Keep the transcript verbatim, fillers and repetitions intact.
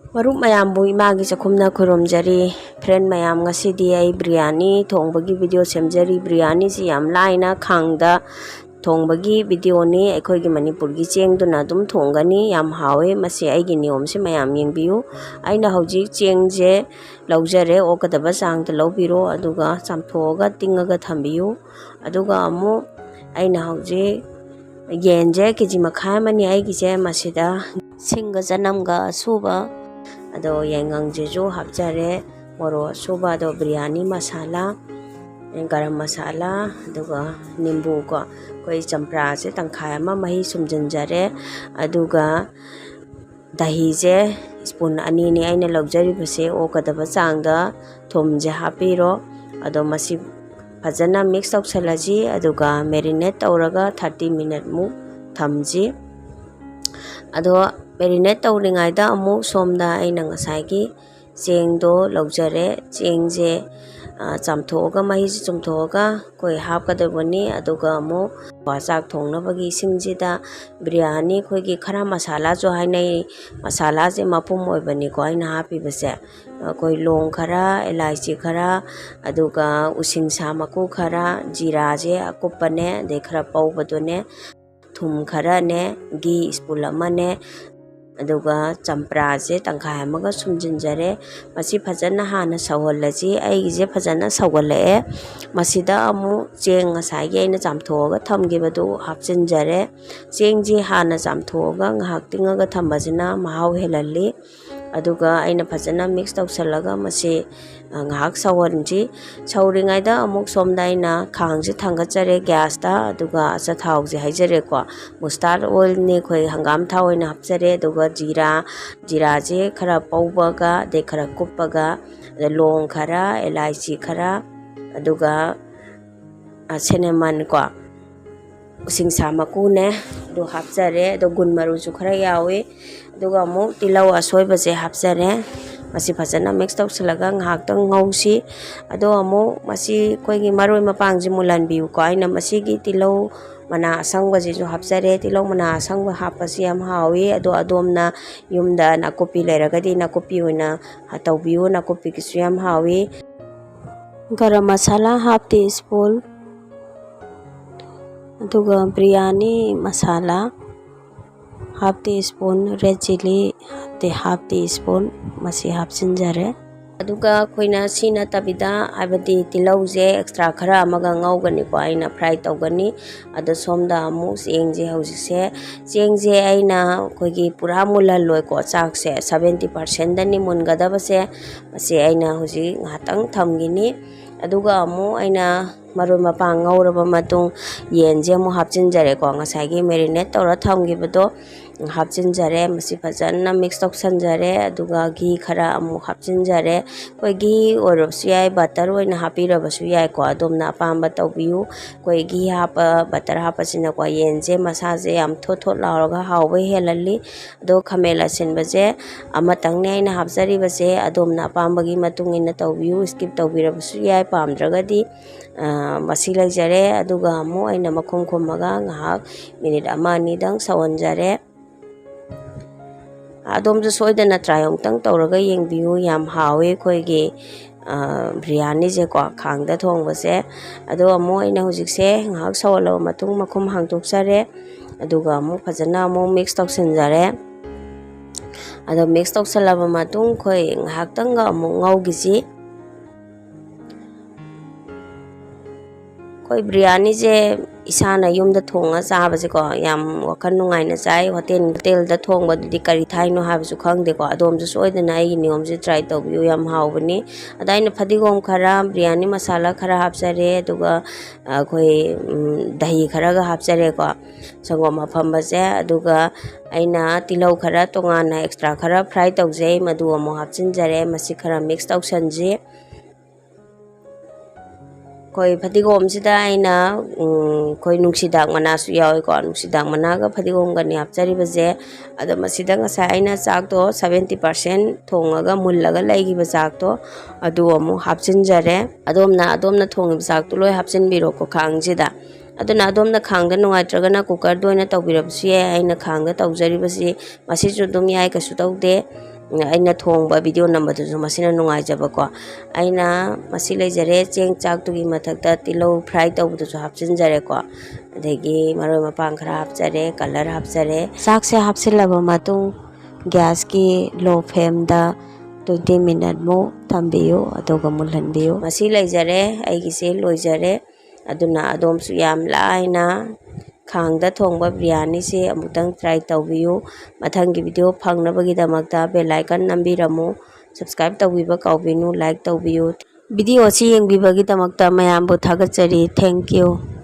ꯃꯔꯨꯞ ꯃꯌꯥꯝꯕꯨ ꯏꯃꯥꯒꯤ ꯆꯥꯛꯈꯨꯝꯅ ꯈꯨꯔꯨꯝꯖꯔꯤ꯫ Friend ꯃꯌꯥꯝ, ꯉꯁꯤꯗꯤ ꯑꯩ ꯕꯤꯔꯌꯥꯅꯤ ꯊꯣꯡꯕꯒꯤ video ꯁꯦꯝꯖꯔꯤ꯫ ꯕꯤꯔꯌꯥꯅꯤꯁꯤ ꯌꯥꯝ ꯂꯥꯏꯅ ꯈꯥꯡꯗ ꯊꯣꯡꯕꯒꯤ videoꯅꯤ꯫ ꯑꯩꯈꯣꯏꯒꯤ ꯃꯅꯤꯄꯨꯔꯒꯤ ꯆꯦꯡꯗꯨꯅ ꯑꯗꯨꯝ ꯊꯣꯡꯒꯅꯤ꯫ ꯌꯥꯝ ꯍꯥꯎꯋꯦ꯫ ꯃꯁꯤ ꯑꯩꯒꯤ ꯅꯤꯌꯣꯝꯁꯤ ꯃꯌꯥꯝ ꯌꯦꯡꯕꯤꯌꯨ꯫ ꯑꯩꯅ ꯍꯧꯖꯤꯛ ꯆꯦꯡꯁꯦ ꯂꯧꯖꯔꯦ, ꯑꯣꯛꯀꯗꯕ ꯆꯥꯡꯗ ꯂꯧꯕꯤꯔꯣ, ꯑꯗꯨꯒ ꯆꯥꯝꯊꯣꯛꯑꯒ ꯇꯤꯡꯉꯒ ꯊꯝꯕꯤꯌꯨ꯫ ꯑꯗꯨꯒ ꯑꯃꯨꯛ ꯑꯩꯅ ꯍꯧꯖꯤꯛ ꯌꯦꯟꯁꯦ ꯀꯦ ꯖꯤ ꯃꯈꯥꯏ ꯑꯃꯅꯤ ꯑꯩꯒꯤꯁꯦ꯫ ꯃꯁꯤꯗ ꯁꯤꯡꯒ ꯆꯅꯝꯒ ꯑꯁꯨꯕ, ꯑꯗꯣ ꯌꯥꯏꯉꯪꯁꯤꯁꯨ ꯍꯥꯞꯆꯔꯦ, ꯃꯣꯔꯣꯛ ꯑꯁꯨꯕ, ꯑꯗꯣ ꯕꯤꯔꯌꯥꯅꯤ ꯃꯁꯥꯂꯥ, ꯒꯔꯝ ꯃꯁꯥꯂꯥ, ꯑꯗꯨꯒ ꯅꯤꯝꯕꯨꯀꯣ, ꯑꯩꯈꯣꯏ ꯆꯝꯄ꯭ꯔꯥꯁꯦ ꯇꯪꯈꯥꯏ ꯑꯃ ꯃꯍꯤ ꯁꯨꯝꯖꯤꯟꯖꯔꯦ꯫ ꯑꯗꯨꯒ ꯗꯍꯤꯁꯦ spoon ꯑꯅꯤꯅꯤ ꯑꯩꯅ ꯂꯧꯖꯔꯤꯕꯁꯦ꯫ ꯑꯣꯛꯀꯗꯕ ꯆꯥꯡꯗ ꯊꯨꯝꯁꯦ ꯍꯥꯞꯄꯤꯔꯣ꯫ ꯑꯗꯣ ꯃꯁꯤ ꯐꯖꯅ mix ꯇꯧꯁꯜꯂꯁꯤ, ꯑꯗꯨꯒ marinate ꯇꯧꯔꯒ thirty minute ꯃꯨꯛ ꯊꯝꯁꯤ꯫ ꯑꯗꯣ marinate ꯇꯧꯔꯤꯉꯩꯗ ꯑꯃꯨꯛ ꯁꯣꯝꯗ ꯑꯩꯅ ꯉꯁꯥꯏꯒꯤ ꯆꯦꯡꯗꯣ ꯂꯧꯖꯔꯦ꯫ ꯆꯦꯡꯁꯦ, ꯑ, ꯆꯥꯝꯊꯣꯛꯑꯒ, ꯃꯍꯤꯁꯦ ꯆꯨꯝꯊꯣꯛꯑꯒ ꯑꯩꯈꯣꯏ ꯍꯥꯞꯀꯗꯕꯅꯤ꯫ ꯑꯗꯨꯒ ꯑꯃꯨꯛ ꯆꯥꯛ ꯊꯣꯡꯅꯕꯒꯤ ꯏꯁꯤꯡꯁꯤꯗ ꯕꯤꯔꯌꯥꯅꯤ ꯑꯩꯈꯣꯏꯒꯤ ꯈꯔ ꯃꯁꯥꯂꯥꯁꯨ ꯍꯥꯏꯅꯩ꯫ ꯃꯁꯥꯂꯥꯁꯦ ꯃꯄꯨꯝ ꯑꯣꯏꯕꯅꯤꯀꯣ ꯑꯩꯅ ꯍꯥꯞꯄꯤꯕꯁꯦ꯫ ꯑꯩꯈꯣꯏ ꯂꯣꯡ ꯈꯔ, ꯏꯂꯥꯏꯆꯤ ꯈꯔ, ꯑꯗꯨꯒ ꯎꯁꯤꯡꯁꯥ ꯃꯀꯨ ꯈꯔ, ꯖꯤꯔꯥꯁꯦ ꯑꯀꯨꯞꯄꯅꯦ, ꯑꯗꯩ ꯈꯔ ꯄꯧꯕꯗꯨꯅꯦ, ꯊꯨꯝ ꯈꯔꯅꯦ, ꯘꯤ spoon ꯑꯃꯅꯦ, ꯑꯗꯨꯒ ꯆꯝꯄ꯭ꯔꯥꯁꯦ ꯇꯪꯈꯥꯏ ꯑꯃꯒ ꯁꯨꯝꯖꯤꯟꯖꯔꯦ꯫ ꯃꯁꯤ ꯐꯖꯅ ꯍꯥꯟꯅ ꯁꯧꯍꯜꯂꯁꯤ꯫ ꯑꯩꯒꯤꯁꯦ ꯐꯖꯅ ꯁꯧꯒꯠꯂꯛꯑꯦ꯫ ꯃꯁꯤꯗ ꯑꯃꯨꯛ ꯆꯦꯡ ꯉꯁꯥꯏꯒꯤ ꯑꯩꯅ ꯆꯥꯝꯊꯣꯛꯑꯒ ꯊꯝꯈꯤꯕꯗꯨ ꯍꯥꯞꯆꯤꯟꯖꯔꯦ꯫ ꯆꯦꯡꯁꯤ ꯍꯥꯟꯅ ꯆꯥꯝꯊꯣꯛꯑꯒ ꯉꯥꯏꯍꯥꯛ ꯇꯤꯡꯉꯒ ꯊꯝꯕꯁꯤꯅ ꯃꯍꯥꯎ ꯍꯦꯜꯍꯜꯂꯤ꯫ ꯑꯗꯨꯒ ꯑꯩꯅ ꯐꯖꯅ mix ꯇꯧꯁꯜꯂꯒ ꯃꯁꯤ, ꯑ, ꯉꯥꯏꯍꯥꯛ ꯁꯧꯍꯟꯁꯤ꯫ ꯁꯧꯔꯤꯉꯩꯗ ꯑꯃꯨꯛ ꯁꯣꯝꯗ ꯑꯩꯅ ꯈꯥꯡꯁꯦ ꯊꯥꯡꯒꯠꯆꯔꯦ gasꯇ, ꯑꯗꯨꯒ ꯑꯆꯥꯊꯥꯎꯁꯦ ꯍꯩꯖꯔꯦꯀꯣ꯫ Mustard oilꯅꯤ, ꯑꯩꯈꯣꯏ ꯍꯪꯒꯥꯝ ꯊꯥꯎ ꯑꯣꯏꯅ ꯍꯥꯞꯆꯔꯦ꯫ ꯑꯗꯨꯒ ꯖꯤꯔꯥ, ꯖꯤꯔꯥꯁꯦ ꯈꯔ ꯄꯧꯕꯒ, ꯑꯗꯩ ꯈꯔ ꯀꯨꯞꯄꯒ, ꯑꯗ ꯂꯣꯡ ꯈꯔ, ꯏꯂꯥꯏꯆꯤ ꯈꯔ, ꯑꯗꯨꯒ, ꯑ, cinnamon ꯀꯣ, ꯎꯁꯤꯡꯁꯥ ꯃꯀꯨꯅꯦ, ꯑꯗꯨ ꯍꯥꯞꯆꯔꯦ꯫ ꯑꯗꯣ ꯒꯨꯟ ꯃꯔꯨꯁꯨ ꯈꯔ ꯌꯥꯎꯏ꯫ ꯑꯗꯨꯒ ꯑꯃꯨꯛ ꯇꯤꯜꯍꯧ ꯑꯁꯣꯏꯕꯁꯦ ꯍꯥꯞꯆꯔꯦ꯫ ꯃꯁꯤ ꯐꯖꯅ mix ꯇꯧꯁꯤꯜꯂꯒ ꯉꯥꯏꯍꯥꯛꯇꯪ ꯉꯧꯁꯤ꯫ ꯑꯗꯣ ꯑꯃꯨꯛ ꯃꯁꯤ ꯑꯩꯈꯣꯏꯒꯤ ꯃꯔꯣꯏ ꯃꯄꯥꯡꯁꯦ ꯃꯨꯜꯍꯟꯕꯤꯌꯨꯀꯣ꯫ ꯑꯩꯅ ꯃꯁꯤꯒꯤ ꯇꯤꯜꯍꯧ ꯃꯅꯥ ꯑꯁꯪꯕꯁꯤꯁꯨ ꯍꯥꯞꯆꯔꯦ꯫ ꯇꯤꯜꯍꯧ ꯃꯅꯥ ꯑꯁꯪꯕ ꯍꯥꯞꯄꯁꯤ ꯌꯥꯝ ꯍꯥꯎꯏ꯫ ꯑꯗꯣ ꯑꯗꯣꯝꯅ ꯌꯨꯝꯗ ꯅꯥꯀꯨꯞꯄꯤ ꯂꯩꯔꯒꯗꯤ ꯅꯥꯀꯨꯞꯄꯤ ꯑꯣꯏꯅ ꯇꯧꯕꯤꯌꯨ, ꯅꯥꯀꯨꯞꯄꯤꯒꯤꯁꯨ ꯌꯥꯝ ꯍꯥꯎꯏ꯫ ꯒꯔꯝ ꯃꯁꯥꯂꯥ half tea spoon, ꯑꯗꯨꯒ ꯕ꯭ꯔꯤꯌꯥꯅꯤ ꯃꯁꯥꯂꯥ half tea spoon, red chilli half tea spoon, ꯃꯁꯤ ꯍꯥꯞꯆꯤꯟꯖꯔꯦ꯫ ꯑꯗꯨꯒ ꯑꯩꯈꯣꯏꯅ ꯁꯤ ꯅꯠꯇꯕꯤꯗ, ꯍꯥꯏꯕꯗꯤ ꯇꯤꯜꯍꯧꯁꯦ ꯑꯦꯛꯁꯇ꯭ꯔꯥ ꯈꯔ ꯑꯃꯒ ꯉꯧꯒꯅꯤꯀꯣ, ꯑꯩꯅ ꯐ꯭ꯔꯥꯏ ꯇꯧꯒꯅꯤ꯫ ꯑꯗꯣ ꯁꯣꯝꯗ ꯑꯃꯨꯛ ꯆꯦꯡꯁꯦ ꯍꯧꯖꯤꯛꯁꯦ, ꯆꯦꯡꯁꯦ ꯑꯩꯅ ꯑꯩꯈꯣꯏꯒꯤ ꯄꯨꯔꯥ ꯃꯨꯜꯍꯜꯂꯣꯏꯀꯣ, ꯆꯥꯛꯁꯦ seventy percentꯗꯅꯤ ꯃꯨꯟꯒꯗꯕꯁꯦ꯫ ꯃꯁꯤ ꯑꯩꯅ ꯍꯧꯖꯤꯛ ꯉꯥꯏꯍꯥꯛꯇꯪ ꯊꯝꯈꯤꯅꯤ꯫ ꯑꯗꯨꯒ ꯑꯃꯨꯛ ꯑꯩꯅ ꯃꯔꯣꯏ ꯃꯄꯥꯡ ꯉꯧꯔꯕ ꯃꯇꯨꯡ, ꯌꯦꯟꯁꯦ ꯑꯃꯨꯛ ꯍꯥꯞꯆꯤꯟꯖꯔꯦꯀꯣ, ꯉꯁꯥꯏꯒꯤ marinate ꯇꯧꯔ ꯊꯝꯈꯤꯕꯗꯣ ꯍꯥꯞꯆꯤꯟꯖꯔꯦ꯫ ꯃꯁꯤ ꯐꯖꯅ ꯃꯤꯛꯁ ꯇꯧꯁꯟꯖꯔꯦ꯫ ꯑꯗꯨꯒ ꯘꯤ ꯈꯔ ꯑꯃꯨꯛ ꯍꯥꯞꯆꯤꯟꯖꯔꯦ꯫ ꯑꯩꯈꯣꯏ ꯘꯤ ꯑꯣꯏꯔꯕꯁꯨ ꯌꯥꯏ, ꯕꯇꯔ ꯑꯣꯏꯅ ꯍꯥꯞꯄꯤꯔꯕꯁꯨ ꯌꯥꯏꯀꯣ, ꯑꯗꯣꯝꯅ ꯑꯄꯥꯝꯕ ꯇꯧꯕꯤꯌꯨ꯫ ꯑꯩꯈꯣꯏ ꯘꯤ ꯍꯥꯞꯄ, ꯕꯇꯔ ꯍꯥꯞꯄꯁꯤꯅꯀꯣ, ꯌꯦꯟꯁꯦ ꯃꯁꯥꯁꯦ ꯌꯥꯝ ꯊꯣꯠ ꯊꯣꯠ ꯂꯥꯎꯔꯒ ꯍꯥꯎꯕ ꯍꯦꯜꯍꯜꯂꯤ꯫ ꯑꯗꯣ ꯈꯥꯃꯦꯟ ꯑꯁꯤꯟꯕꯁꯦ ꯑꯃꯇꯪꯅꯦ ꯑꯩꯅ ꯍꯥꯞꯆꯔꯤꯕꯁꯦ, ꯑꯗꯣꯝꯅ ꯑꯄꯥꯝꯕꯒꯤ ꯃꯇꯨꯡ ꯏꯟꯅ ꯇꯧꯕꯤꯌꯨ, ꯁ꯭ꯀꯤꯞ ꯇꯧꯕꯤꯔꯕꯁꯨ ꯌꯥꯏ ꯄꯥꯝꯗ꯭ꯔꯒꯗꯤ꯫ ꯑ, ꯃꯁꯤ ꯂꯩꯖꯔꯦ꯫ ꯑꯗꯨꯒ ꯑꯃꯨꯛ ꯑꯩꯅ ꯃꯈꯨꯝ ꯈꯨꯝꯃꯒ ꯉꯥꯏꯍꯥꯛ ꯃꯤꯅꯤꯠ ꯑꯃ ꯑꯅꯤꯗꯪ ꯁꯧꯍꯟꯖꯔꯦ꯫ ꯑꯗꯣꯝꯁꯨ ꯁꯣꯏꯗꯅ ꯇ꯭ꯔꯥꯏ ꯑꯃꯨꯛꯇꯪ ꯇꯧꯔꯒ ꯌꯦꯡꯕꯤꯌꯨ, ꯌꯥꯝ ꯍꯥꯎꯋꯦ ꯑꯩꯈꯣꯏꯒꯤ, ꯑ, ꯕ꯭ꯔꯤꯌꯥꯅꯤꯁꯦꯀꯣ, ꯈꯥꯡꯗ ꯊꯣꯡꯕꯁꯦ꯫ ꯑꯗꯣ ꯑꯃꯨꯛ ꯑꯩꯅ ꯍꯧꯖꯤꯛꯁꯦ ꯉꯥꯏꯍꯥꯛ ꯁꯧꯍꯜꯂꯕ ꯃꯇꯨꯡ ꯃꯈꯨꯝ ꯍꯥꯡꯗꯣꯛꯆꯔꯦ꯫ ꯑꯗꯨꯒ ꯑꯃꯨꯛ ꯐꯖꯅ ꯑꯃꯨꯛ ꯃꯤꯛꯁ ꯇꯧꯁꯤꯟꯖꯔꯦ꯫ ꯑꯗꯣ ꯃꯤꯛꯁ ꯇꯧꯁꯜꯂꯕ ꯃꯇꯨꯡ ꯑꯩꯈꯣꯏ ꯉꯥꯏꯍꯥꯛꯇꯪꯒ ꯑꯃꯨꯛ ꯉꯧꯈꯤꯁꯤ꯫ ꯑꯩꯈꯣꯏ ꯕ꯭ꯔꯤꯌꯥꯅꯤꯁꯦ ꯏꯁꯥꯅ ꯌꯨꯝꯗ ꯊꯣꯡꯉ ꯆꯥꯕꯁꯦꯀꯣ, ꯌꯥꯝ ꯋꯥꯈꯜ ꯅꯨꯡꯉꯥꯏꯅ ꯆꯥꯏ꯫ ꯍꯣꯇꯦꯜ, ꯍꯣꯇꯦꯜꯗ ꯊꯣꯡꯕꯗꯨꯗꯤ ꯀꯔꯤ ꯊꯥꯏꯅꯣ ꯍꯥꯏꯕꯁꯨ ꯈꯪꯗꯦꯀꯣ꯫ ꯑꯗꯣꯝꯁꯨ ꯁꯣꯏꯗꯅ ꯑꯩꯒꯤ ꯅꯤꯌꯣꯝꯁꯦ ꯇ꯭ꯔꯥꯏ ꯇꯧꯕꯤꯌꯨ, ꯌꯥꯝ ꯍꯥꯎꯕꯅꯤ꯫ ꯑꯗ ꯑꯩꯅ ꯐꯗꯤꯒꯣꯝ ꯈꯔ, ꯕ꯭ꯔꯤꯌꯥꯅꯤ ꯃꯁꯥꯂꯥ ꯈꯔ ꯍꯥꯞꯆꯔꯦ, ꯑꯗꯨꯒ ꯑꯩꯈꯣꯏ, ꯎꯝ, ꯗꯍꯤ ꯈꯔꯒ ꯍꯥꯞꯆꯔꯦꯀꯣ, ꯁꯪꯒꯣꯝ ꯑꯐꯝꯕꯁꯦ꯫ ꯑꯗꯨꯒ ꯑꯩꯅ ꯇꯤꯜꯍꯧ ꯈꯔ ꯇꯣꯉꯥꯟꯅ ꯑꯦꯛꯁꯇ꯭ꯔꯥ ꯈꯔ ꯐ꯭ꯔꯥꯏ ꯇꯧꯖꯩ, ꯃꯗꯨ ꯑꯃꯨꯛ ꯍꯥꯞꯆꯤꯟꯖꯔꯦ꯫ ꯃꯁꯤ ꯈꯔ ꯃꯤꯛꯁ ꯇꯧꯁꯟꯁꯤ꯫ ꯑꯩꯈꯣꯏ ꯐꯗꯤꯒꯣꯝꯁꯤꯗ ꯑꯩꯅ, ꯎꯝ, ꯑꯩꯈꯣꯏ ꯅꯨꯡꯁꯤꯗꯥꯛ ꯃꯅꯥꯁꯨ ꯌꯥꯎꯏꯀꯣ, ꯅꯨꯡꯁꯤꯗꯥꯛ ꯃꯅꯥꯒ ꯐꯗꯤꯒꯣꯝꯒꯅꯤ ꯍꯥꯞꯆꯔꯤꯕꯁꯦ꯫ ꯑꯗꯣ ꯃꯁꯤꯗ ꯉꯁꯥꯏ ꯑꯩꯅ ꯆꯥꯛꯇꯣ seventy percent ꯊꯣꯡꯉꯒ ꯃꯨꯜꯂꯒ ꯂꯩꯈꯤꯕ ꯆꯥꯛꯇꯣ, ꯑꯗꯨ ꯑꯃꯨꯛ ꯍꯥꯞꯆꯤꯟꯖꯔꯦ꯫ ꯑꯗꯣꯝꯅ, ꯑꯗꯣꯝꯅ ꯊꯣꯡꯉꯤꯕ ꯆꯥꯛꯇꯣ ꯂꯣꯏ ꯍꯥꯞꯆꯤꯟꯕꯤꯔꯣꯀꯣ ꯈꯥꯡꯁꯤꯗ꯫ ꯑꯗꯨꯅ ꯑꯗꯣꯝꯅ ꯈꯥꯡꯗ ꯅꯨꯡꯉꯥꯏꯇ꯭ꯔꯒꯅ ꯀꯨꯀꯔꯗ ꯑꯣꯏꯅ ꯇꯧꯕꯤꯔꯕꯁꯨ ꯌꯥꯏ꯫ ꯑꯩꯅ ꯈꯥꯡꯗ ꯇꯧꯖꯔꯤꯕꯁꯤ ꯃꯁꯤꯁꯨ ꯑꯗꯨꯝ ꯌꯥꯏ, ꯀꯩꯁꯨ ꯇꯧꯗꯦ꯫ ꯑꯩꯅ ꯊꯣꯡꯕ ꯚꯤꯗꯤꯑꯣ ꯅꯝꯕꯗꯨꯁꯨ ꯃꯁꯤꯅ ꯅꯨꯡꯉꯥꯏꯖꯕꯀꯣ꯫ ꯑꯩꯅ ꯃꯁꯤ ꯂꯩꯖꯔꯦ, ꯆꯦꯡ ꯆꯥꯛꯇꯨꯒꯤ ꯃꯊꯛꯇ ꯇꯤꯜꯍꯧ ꯐ꯭ꯔꯥꯏ ꯇꯧꯕꯗꯨꯁꯨ ꯍꯥꯞꯆꯤꯟꯖꯔꯦꯀꯣ꯫ ꯑꯗꯒꯤ ꯃꯔꯣꯏ ꯃꯄꯥꯡ ꯈꯔ ꯍꯥꯞꯆꯔꯦ, ꯀꯂꯔ ꯍꯥꯞꯆꯔꯦ꯫ ꯆꯥꯛꯁꯦ ꯍꯥꯞꯆꯤꯜꯂꯕ ꯃꯇꯨꯡ ꯒ꯭ꯌꯥꯁꯀꯤ ꯂꯣ ꯐ꯭ꯂꯦꯝꯗ ꯇ꯭ꯋꯦꯟꯇꯤ ꯃꯤꯅꯠꯃꯨꯛ ꯊꯝꯕꯤꯌꯨ, ꯑꯗꯨꯒ ꯃꯨꯜꯍꯟꯕꯤꯌꯨ꯫ ꯃꯁꯤ ꯂꯩꯖꯔꯦ, ꯑꯩꯒꯤꯁꯦ ꯂꯣꯏꯖꯔꯦ꯫ ꯑꯗꯨꯅ ꯑꯗꯣꯝꯁꯨ ꯌꯥꯝ ꯂꯥꯏꯅ ꯈꯥꯡꯗ ꯊꯣꯡꯕ ꯕꯤꯔꯌꯥꯅꯤꯁꯦ ꯑꯃꯨꯛꯇꯪ ꯇ꯭ꯔꯥꯏ ꯇꯧꯕꯤꯌꯨ꯫ ꯃꯊꯪꯒꯤ ꯚꯤꯗꯤꯑꯣ ꯐꯪꯅꯕꯒꯤꯗꯃꯛꯇ ꯕꯦꯜ ꯑꯥꯏꯀꯟ ꯅꯝꯕꯤꯔꯝꯃꯨ꯫ ꯁꯕꯁꯀ꯭ꯔꯥꯏꯕ ꯇꯧꯕꯤꯕ ꯀꯥꯎꯕꯤꯅꯨ, ꯂꯥꯏꯛ ꯇꯧꯕꯤꯌꯨ꯫ ꯚꯤꯗꯤꯑꯣ ꯑꯁꯤ ꯌꯦꯡꯕꯤꯕꯒꯤꯗꯃꯛꯇ ꯃꯌꯥꯝꯕꯨ ꯊꯥꯒꯠꯆꯔꯤ꯫ Thank you꯫